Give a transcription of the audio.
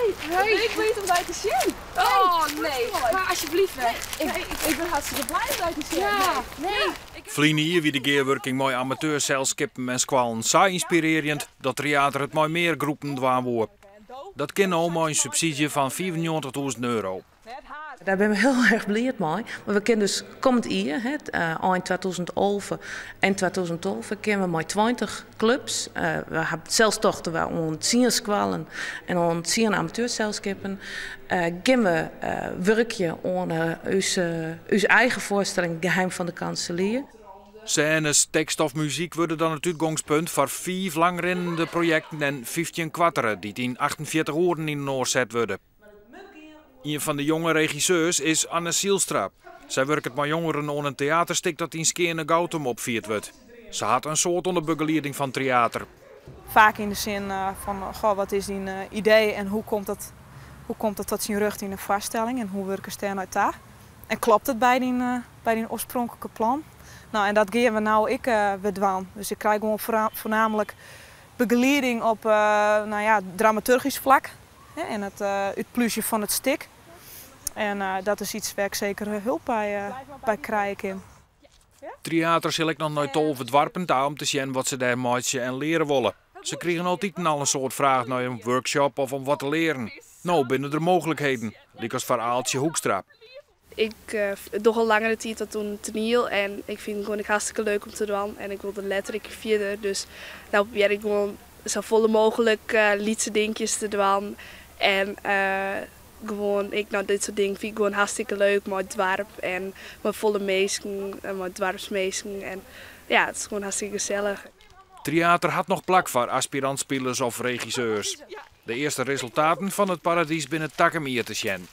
Hey, ik bliid om dy te sjen. Oh nee, ga alsjeblieft weg. Ik bin hartstikke bliid om dy te sjen. Ja, nee. Ferline jier wie de gearwurking mei amateurselskippen en skoallen sa ynspirearjend dat Tryater it mei mear groepen dwaan woe. Dat kin no mei in subsydzje fan 95.000 euro. Dêr binne we hiel erch bliid mei. Mar we kinne dus kommend jier, ein 2011 en 2012, kinne we mei 20 klups, we ha sels tocht we oan 10 skoallen en oan 10 amateurselskippen, kinne we wurkje oan ús eigen foarstelling Geheim fan de Kanselier. Sênes, tekst of muzyk wurde dan it útgongspunt foar fiif langrinnende projekten en 15 koartere dy't yn 48 oeren yninoar set wurde. Ien fan de jonge regisseurs is Anne Sielstra. Sy wurket mei jongeren oan in teaterstik dat yn Skearnegoutum opfierd wurdt. Se hat in soad oan de begelieding fan Tryater. Faak yn de sin fan, goh, wat is dyn idee en hoe komt dat tot syn rjocht yn de foarstelling en hoe wurkest dêr nei ta? En kloppet it by dyn oarspronklike plan? No, en dat gean we no ek wer dwaan. Dus ik krij gewoan foarnaamlik begelieding op, no ja, dramaturgysk flak, hè, en it útplúzjen fan it stik. En dat is yts wêr't ik seker help by krije kin. Tryater sil ek noch nei 12 doarpen ta om te sjen wat se dêr meitsje en leare wolle. Se krigen altyd al in soad fragen nei in workshop of om wat te learen. No binne der mooglikheden, lykas foar Aaltsje Hoekstra. Ik doch al langere tiid dat oan toaniel en ik fyn it gewoan ek hartstikke leuk om te dwaan en ik wol der letter ek fierder. Dus no probearje ik gewoan safolle mooglik lytse dinkjes te dwaan en gewoan ik, no, dit soart dingen fyn ik gewoan hartstikke leuk mei it doarp en mei folle minsken en mei doarpsminsken en ja, it is gewoan hartstikke gesellich. Tryater hat noch plak foar aspirantspilers of regisseurs. De earste resultaten fan it Paradys binne takom jier te sjen.